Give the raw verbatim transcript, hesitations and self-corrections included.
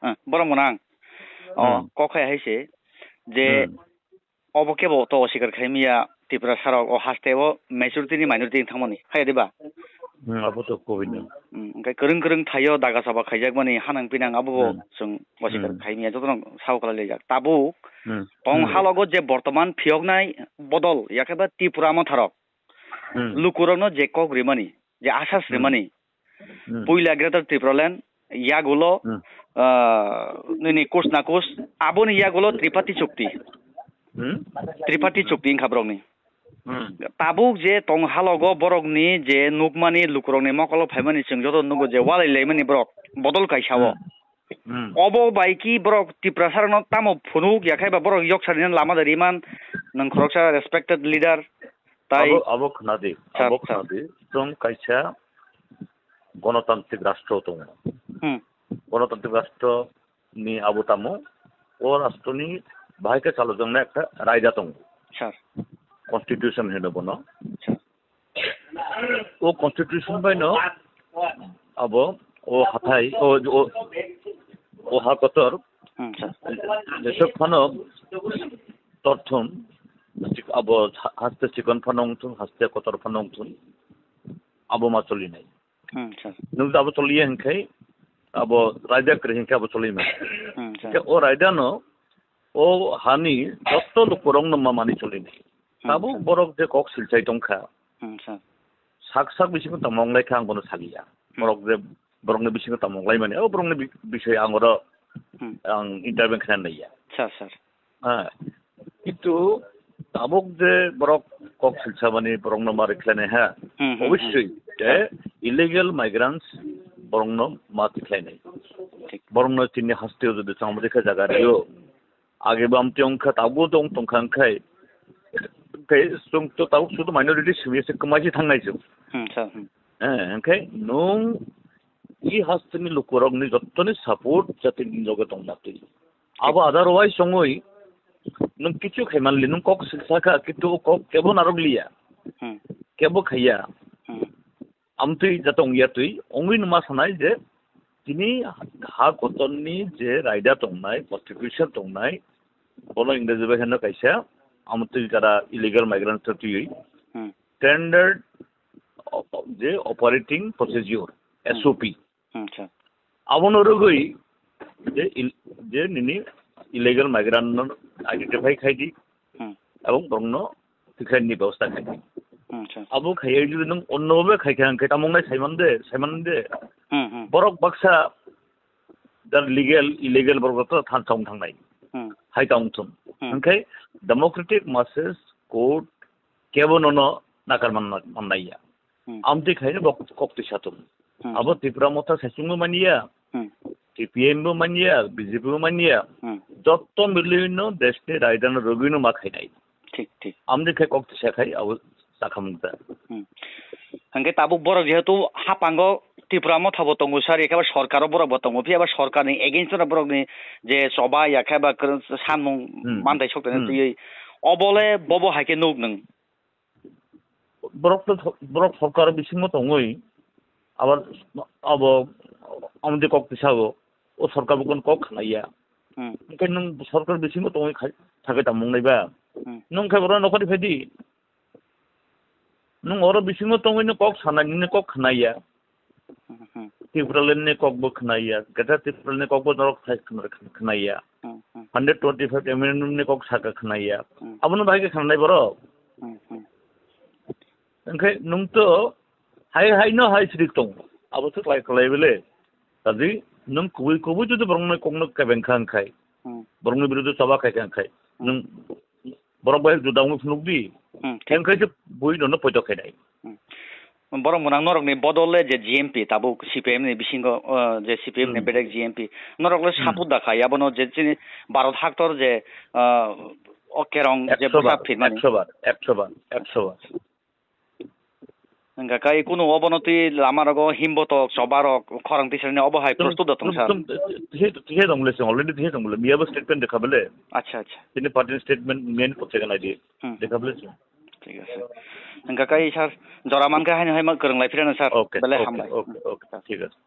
Ah, borok mwnang. O, Hmm. kok hai hai se je Hmm. obo kebo to osikar khai miya Tripura sarok o haste o majority ni minority wng thangmani. Hai diba? Hmm, abo to covid no. Hmm, hwnkhe kwrwng kwrwng thaio daga saba khaijakmani hanang pinang abo bo Hmm. chwng osikar Hmm. khai miya jotono sao kwlai laijak. Tabuk Hmm. tong Hmm. halogo je bortoman phiyoknai bodol yakhe ba Tripura motharok Hmm. lukurokno je kok rimani, je asas Hmm. rimani, Hmm. puila Greater Tipraland, yagulo, Hmm. ah, nini kus na kus, aboni yagulo Triparty chukti. Hmm? Triparty chukti wngkha borokni. Hmm. Tabuk je tong halogo borokni je nukmani lukurokni mokolo phaimani chwng joto nugo je walai laimani borok bodol kaisa o. Hmm. Hmm. Obo bai ki borok Tiprasarokno tamo phunuk yakhai ba borok yok sarina lama da riman nwng khoroksa respected leader tai Abo, abo khwnadi, Sir, abo sir. khwnadi. Chwng kaisa gonotantrik rastro tongo. Hmm. Gonotantrik rastro ni abo tamo, o rastro ni bahai khe chalojaknai ekta raida tongo. Sir. Constitution hino bono. Sir. O constitution bai no abo o hathai, o, o, o ha kotor Hmm, sir. jesok phano torthum, abo ha-, haste chikon phano wngthun, haste kotor phano wngthun, abo ma cholinai. Hmm, sir. Nwng abo choliya hinkhai, abo raida kwrwi hinkhai abo cholimani. Hmm, sir. Khe o raida no o hani joto lukurokno ma mani cholinai. Hmm, Tabuk sir. borok je kok silchai tongkha, Hmm, sir. sak sak bisingo tongmong lai kha ang bono saliya. Hmm. Borok je borokni bisingo tongmong lai mani, o borokni bi-, bisoi ang oro Hmm. ang intervene khaina naiya. Sir, sir. Ah, kintu tabuk je borok kok silsa mani borokno ma rikhlainai ha. Hmm, hmm, hmm. Obviously, te Sir. illegal migrants borokno ma tikhlainai. Thik. Borokno chini hasteo jodi chongmani khe jaga rio. Age bam tiyong kha tabuk dong tongkha khai. Khai sung to tabuk sudu minority simi se kwmaji thangnai jung. Hmm, sir, hmm. Eh, hwnkhe nwng i hasteni lukurokni jottoni support jati ni loge tongna twi. Abo otherwise songwi nwng kichu khaimanli, nwng kok siksa kha, kintu o kok kebo narwk liya. Hmm. Kebo khaiya. Hmm. Amtwi jatong ya twi, ongwi nwma sanai je tini ha kotorni je raida tongnai, constitution tongnai, bono Ingreji bai heno kaisa, amtwi jara illegal migrant twi, Hmm. standard o-, o-, je operating procedure, Hmm. S O P. Hmm, sir. Abono rwgwi je il-, je nini illegal migrant no identify khai di, Hmm. ebong borokno tikhlaini bebosta khai di. Hmm, sir. Abo khaiya jodi nwng onno bhabe khai kha, hwnkhe tamo wngnai saiman de, saiman de. Hmm, hmm. Borok baksa jar legal, illegal borok to than chong thangnai. Hmm. Hai tong thun. Hmm. Hwnkhe democratic masses court kebo nono nakar man-, mannai ya. Hmm. Amtwi khaino bok kok twi satung. Hmm. Abo Tipra Motha saichungbo manya, Hmm. T P M bo manya, B J P bo manya. Hmm. Jotto milwino deshni raidano rwgwino ma khainai. Thik, thik. Amtwi khai kok twi sakhai abo chakhamung ta. Hmm. Hwnkhe tabuk borok jehetu hapango Tipra Motha bo tongo sir, ekhe ba sorkaro borok bo tongo, phiya ba sorkarni against-o borokni je choba yakhe ba kwrwng sanmung Hmm. mantai sok tongna Hmm. twiwi. Obole bobo hai khe nuk nwng. Borok to, borok sorkar bisingo tongwi, abar abo, amtwi kok tisago, o sorkar bo kono kok khnaiya. Hmm. Hwnkhe nwng sorkar bisingo tongwi khai, thagwi tongmung naiba? Hmm. Nwng khe borok nokhorni phaidi. Nwng oro bisingo tongwi nw kok sanai, nini kok khnaiya. Hmm, hmm. Tipraland ni kok bo khnaiya, Greater Tipraland ni kok bo norok sai khna-, khnaiya. Hmm, hmm. Hundred twenty-five amendment ni kok saka khnaiya. Hmm. Abono bahai khe khnanai borok. Hmm, hmm. Hwnkhe nwng to hai hai no hai sirik tongo. Abo to klai klai bele. Tadi nwng kubui kubui jodi borokno kokno kebeng kha hwnkhai, Hmm. borokni biruddhe choba khai kha hwnkhai, Hmm. nwng borok bai juda wngwi phunuk di. Hmm, thik. Hwnkhe se bui nono poito khainai. Hmm. Borok mwnang norokni bodol le je G M P tabuk C P M ni bisingo, uh, je C P M ni Hmm. bedek G M P. Norok le Hmm. support da khai abono je chini Bharat haktor je, uh, o kerong je Ekso bwsa bar, phirmani. Ekso bar, ekso bar, ekso bar. Hwnkha kai kunu obono twi lama rogo himbotok, choba rok, khorang tisani obo hai Chwng, prostut da tong chwng, sa. Chwng, tisa, tisa tong le chwng already tisa tong le. Miya bo statement dekha bele. Acha, acha. Tini party ni statement main pochai nai di. Hmm. Dekha bele chwng. Thik ase. Hwnkha kai sir, jora man khe haino hai ma kwrwng lai phirano sir. Okay, Belai okay, hambai. Okay, okay, thik ase.